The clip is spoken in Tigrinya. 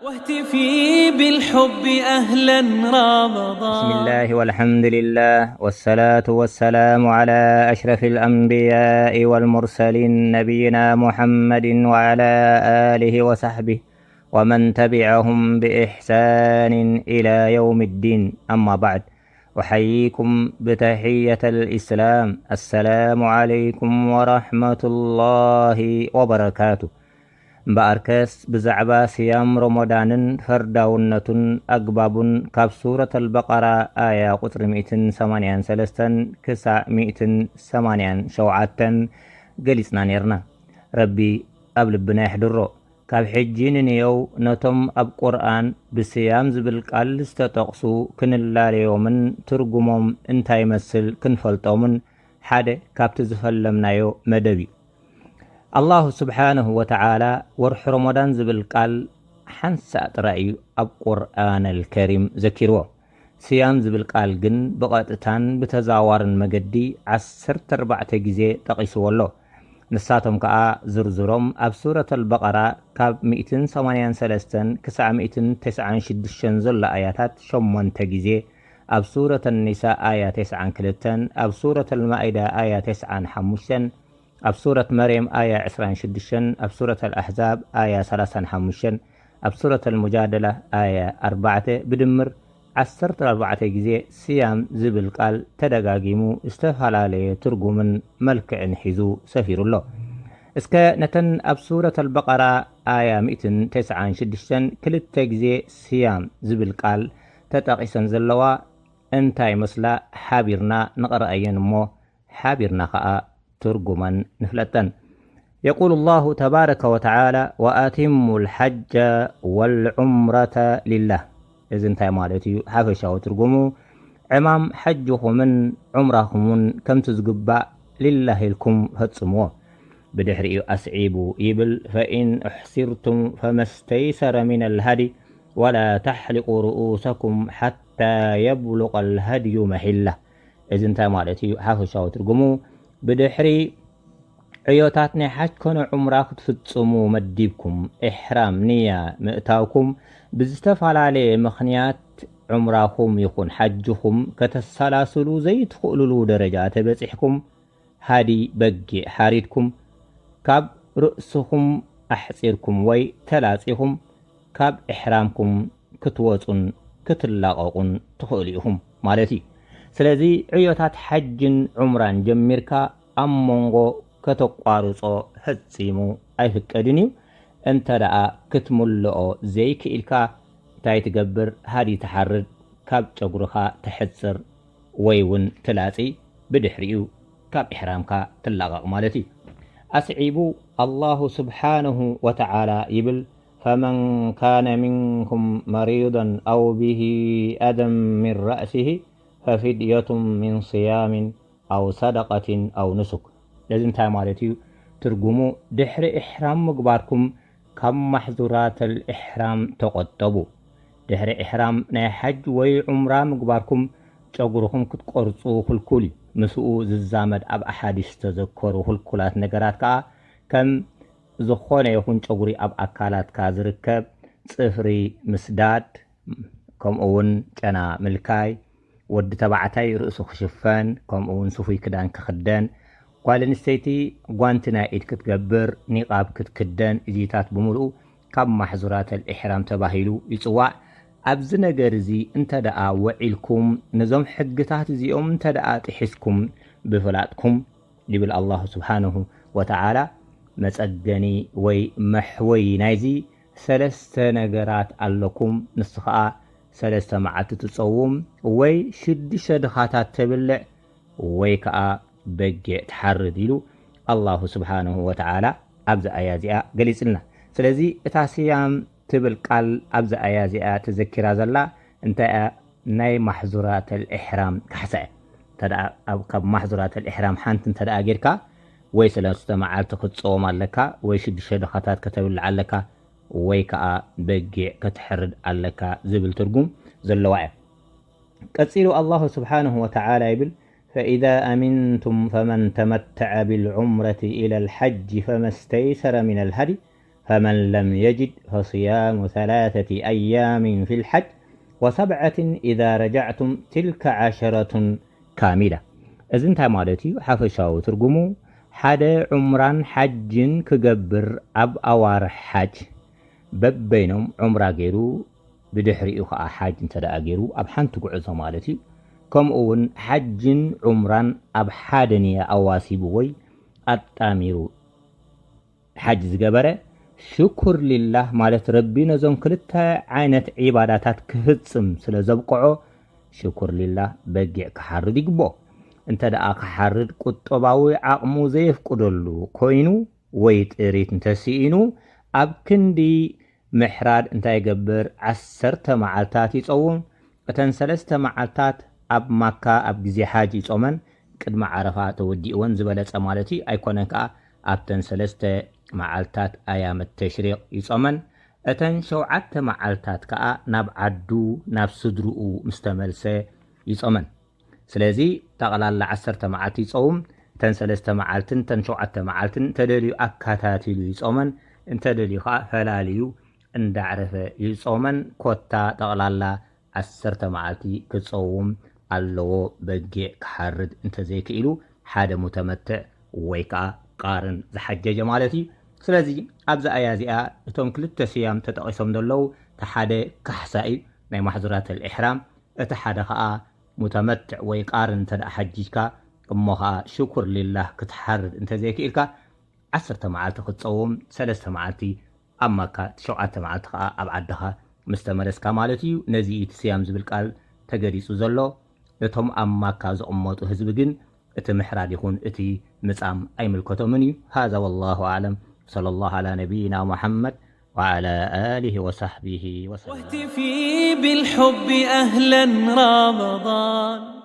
واهتفي بالحب أهلا رمضان. بسم الله والحمد لله والصلاة والسلام على أشرف الأنبياء والمرسلين نبينا محمد وعلى آله وصحبه ومن تبعهم بإحسان إلى يوم الدين. أما بعد، أحييكم بتحية الإسلام. السلام عليكم ورحمة الله وبركاته. እምበኣርከስ ብዛዕባ ስያም ረመዳንን ፈርዳውነቱን ኣግባቡን ካብ ሱረት ኣልበቀራ ኣያ ቁጽሪ ሚእትን ሰማንያን ሰለስተን ክሳዕ ሚእትን ሰማንያን ሸውዓተን ገሊጽና ኔርና። ረቢ ኣብ ልብና የሕድሮ። ካብ ሕጂ ንንየው ነቶም ኣብ ቁርኣን ብስያም ዝብል ቃል ዝተጠቕሱ ክንላለዮምን ትርጉሞም እንታይ ይመስል ክንፈልጦምን ሓደ ካብቲ ዝፈለምናዮ መደብ እዩ። ኣላሁ ስብሓነሁ ወተዓላ ወርሒ ረመዳን ዝብል ቃል ሓንሳእ ጥራይ እዩ ኣብ ቁርኣን ኣልከሪም ዘኪርዎ። ስያም ዝብል ቃል ግን ብቐጥታን ብተዛዋርን መገዲ ዓሰርተ ኣርባዕተ ግዜ ጠቒስዎ ኣሎ። ንሳቶም ከኣ ዝርዝሮም ኣብ ሱረት ኣልበቐራ ካብ ሚእትን ሰማንያን ሰለስተን ክሳዕ ሚእትን ተስዓን ሽዱሽተን ዘሎ ኣያታት ሸሞንተ ግዜ፣ ኣብ ሱረት ኣኒሳ ኣያ ተስዓን ክልተን፣ ኣብ ሱረት ኣልማኢዳ ኣያ ተስዓን ሓሙሽተን፣ ኣብ ሱረት መርየም ኣያ ዕስራን ሽዱሽተን፣ ኣብ ሱረት ኣልኣሕዛብ ኣያ ሰላሳን ሓሙሽተን፣ ኣብ ሱረት ኣልሙጃደላ ኣያ ኣርባዕተ፣ ብድምር ዓሰርተ ኣርባዕተ ግዜ ስያም ዝብል ቃል ተደጋጊሙ ዝተፈላለየ ትርጉምን መልክዕን ሒዙ ሰፊሩ ኣሎ። እስከ ነተን ኣብ ሱረት ኣልበቐራ ኣያ ሚእትን ተስዓን ሽዱሽተን ክልተ ግዜ ስያም ዝብል ቃል ተጠቒሰን ዘለዋ እንታይ መስላ ሓቢርና ንቕረኣየን እሞ ሓቢርና ኸኣ ትርጉመን ንፍለጠን። يقول الله تبارك وتعالى: وأتموا الحج والعمرة لله. እዚ እንታይ ማለት እዩ? ሓፈሻዊ ትርጉሙ ዕማም ሓጅኹምን ዑምራኹምን ከምቲ ዝግባእ ሊላህ ኢልኩም ፈጽምዎ። ብድሕሪኡ ኣስዒቡ ይብል: فإن أحصرتم فما استيسر من الهدي ولا تحلقوا رؤوسكم حتى يبلغ الهدي محله። እዚ እንታይ ማለት እዩ? ሓፈሻዊ ትርጉሙ ብድሕሪ ዕዮታት ናይ ሓጅ ኮነ ዑምራ ክትፍጽሙ መዲብኩም፣ ኢሕራም ንያ ምእታውኩም ብዝተፈላለየ ምኽንያት ዑምራኹም ይኹን ሓጅኹም ከተሰላስሉ ዘይትኽእሉሉ ደረጃ ተበጺሕኩም፣ ሃዲ በጊዕ ሓሪድኩም፣ ካብ ርእስኹም ኣሕጺርኩም ወይ ተላጺኹም ካብ ኢሕራምኩም ክትወጹን ክትላቐቑን ትኽእሉ ኢኹም ማለት እዩ። ስለዚ ዕዮታት ሓጅን ዑምራን ጀሚርካ ኣብ መንጎ ከተቋርጾ ፈጺሙ ኣይፍቀድን እዩ። እንተ ደኣ ክትምልኦ ዘይክኢልካ እንታይ ትገብር? ሃዲ ትሓርድ፣ ካብ ጨጉርኻ ተሕጽር ወይ እውን ትላጺ፣ ብድሕሪኡ ካብ ኢሕራምካ ትላቐቕ ማለት እዩ። ኣስዒቡ ኣላሁ ስብሓነሁ ወተዓላ ይብል: فمن كان منكم مريضا أو به أذى من رأسه ففدية من صيام أو صدقة أو نسك። እዚ እንታይ ማለት እዩ? ትርጉሙ ድሕሪ ኢሕራም ምግባርኩም ካብ ማሕዙራተል ኢሕራም ተቖጠቡ። ድሕሪ ኢሕራም ናይ ሓጅ ወይ ዑምራ ምግባርኩም ጨጉርኹም ክትቆርጹ ክልኩል እዩ። ምስኡ ዝዛመድ ኣብ ኣሓዲስ ዝተዘከሩ ክልኩላት ነገራት ከኣ ከም ዝኾነ ይኹን ጨጉሪ ኣብ ኣካላትካ ዝርከብ ጽፍሪ ምስዳድ፣ ከምኡ እውን ጨና ምልካይ፣ ወዲ ተባዕታይ ርእሱ ክሽፈን፣ ከምኡ እውን ስፉይ ክዳን ክኽደን፣ ጓል ኣንስተይቲ ጓንቲ ናይ ኢድ ክትገብር፣ ኒቓብ ክትክደን፣ እዚታት ብምልኡ ካብ ማሕዙራተል ኢሕራም ተባሂሉ ይጽዋዕ። ኣብዚ ነገር እዚ እንተ ደኣ ወዒልኩም፣ ነዞም ሕግታት እዚኦም እንተ ደኣ ጥሒስኩም፣ ብፍላጥኩም ይብል ኣላሁ ስብሓነሁ ወተዓላ፣ መጸገኒ ወይ መሕወዪ ናይዚ ሰለስተ ነገራት ኣለኩም። ንሱ ኸኣ ሰለስተ መዓልቲ ትጸውም ወይ ሽዱሽተ ድኻታት ተብልዕ ወይ ከኣ በጊዕ ትሓርድ ኢሉ ኣላሁ ስብሓነሁ ወተዓላ ኣብዚ ኣያ እዚኣ ገሊጽልና። ስለዚ እታ ስያም ትብል ቃል ኣብዚ ኣያ እዚኣ ተዘኪራ ዘላ እንታይ እያ? ናይ ማሕዙራተል ኢሕራም ካሕሳ እያ። እንተ ደኣ ኣብ፣ ካብ ማሕዙራተል ኢሕራም ሓንቲ እንተ ደኣ ጌርካ ወይ ሰለስተ መዓልቲ ክትጸውም ኣለካ ወይ ሽዱሽተ ድኻታት ከተብልዕ ኣለካ ወይ ከኣ በጊዕ ከተሕርድ ኣለካ ዝብል ትርጉም ዘለዋ እያ። ቀጺሉ ኣላሁ ስብሓነሁ ወተዓላ ይብል: فإذا أمنتم فمن تمتع بالعمرة إلى الحج فما استيسر من الهدي فمن لم يجد فصيام ثلاثة أيام في الحج وسبعة إذا رجعتم تلك عشرة كاملة። እዚ እንታይ ማለት እዩ? ሓፈሻዊ ትርጉሙ፣ ሓደ ዑምራን ሓጅን ክገብር ኣብ ኣዋርሕ ሓጅ በበይኖም ዑምራ ገይሩ ብድሕሪኡ ከዓ ሓጅ እንተ ደኣ ገይሩ ኣብ ሓንቲ ጉዕዞ ማለት እዩ። ከምኡ እውን ሓጅን ዑምራን ኣብ ሓደ ንያ ኣዋሲቡ ወይ ኣጣሚሩ ሓጅ ዝገበረ ሽኩር ሊላህ ማለት ረቢ ነዞም ክልተ ዓይነት ዒባዳታት ክፍጽም ስለ ዘብቅዖ ሽኩር ሊላህ በጊዕ ክሓርድ ይግብኦ። እንተ ደኣ ክሓርድ ቁጠባዊ ዓቕሙ ዘየፍቅደሉ ኮይኑ ወይ ጥሪት እንተስኢኑ ኣብ ክንዲ ምሕራድ እንታይ ይገብር? ዓሰርተ መዓልታት ይጸውም። እተን ሰለስተ መዓልታት ኣብ ማካ ኣብ ግዜ ሓጅ ይጾመን ቅድሚ ዓረፋ ተወዲእወን ዝበለጸ ማለት እዩ። ኣይኮነን ከኣ ኣብተን ሰለስተ መዓልታት ኣያመት ተሽሪቕ ይጾመን። እተን ሸውዓተ መዓልታት ከኣ ናብ ዓዱ ናብ ስድርኡ ምስ ተመልሰ ይጾመን። ስለዚ ጠቕላላ ዓሰርተ መዓልቲ ይጸውም። እተን ሰለስተ መዓልትን እተን ሸውዓተ መዓልትን እንተደልዩ ኣካታቲሉ ይጾመን፣ እንተደልዩ ከኣ ፈላልዩ እንዳዕረፈ ይጾመን። ኮታ ጠቕላላ ዓሰርተ መዓልቲ ክጸውም ኣለዎ። በጊዕ ክሓርድ እንተዘይክኢሉ ሓደ ሙተመትዕ ወይ ከኣ ቃርን ዝሓጀጀ ማለት እዩ። ስለዚ ኣብዚ ኣያ እዚኣ እቶም ክልተ ስያም ተጠቒሶም ዘለዉ፣ እቲ ሓደ ካሕሳ እዩ ናይ ማሕዙራት ኣልኢሕራም፣ እቲ ሓደ ከኣ ሙተመትዕ ወይ ቃርን እንተ ደኣ ሓጂጅካ እሞ ከኣ ሽኩር ሊላህ ክትሓርድ እንተዘይክኢልካ ዓሰርተ መዓልቲ ክትጸውም፣ ሰለስተ መዓልቲ ኣብ ማካ፣ ሸውዓተ መዓልቲ ከኣ ኣብ ዓድኻ ምስ ተመለስካ ማለት እዩ። ነዚ እዩ እቲ ስያም ዝብል ቃል ተገሊጹ ዘሎ። እቶም ኣብ ማካ ዝቕመጡ ህዝቢ ግን እቲ ምሕራድ ይኹን እቲ ምጻም ኣይምልከቶምን እዩ። هذا والله أعلم. صلى الله على نبينا محمد وعلى آله وصحبه وسلم. واهتفي بالحب أهلا رمضان.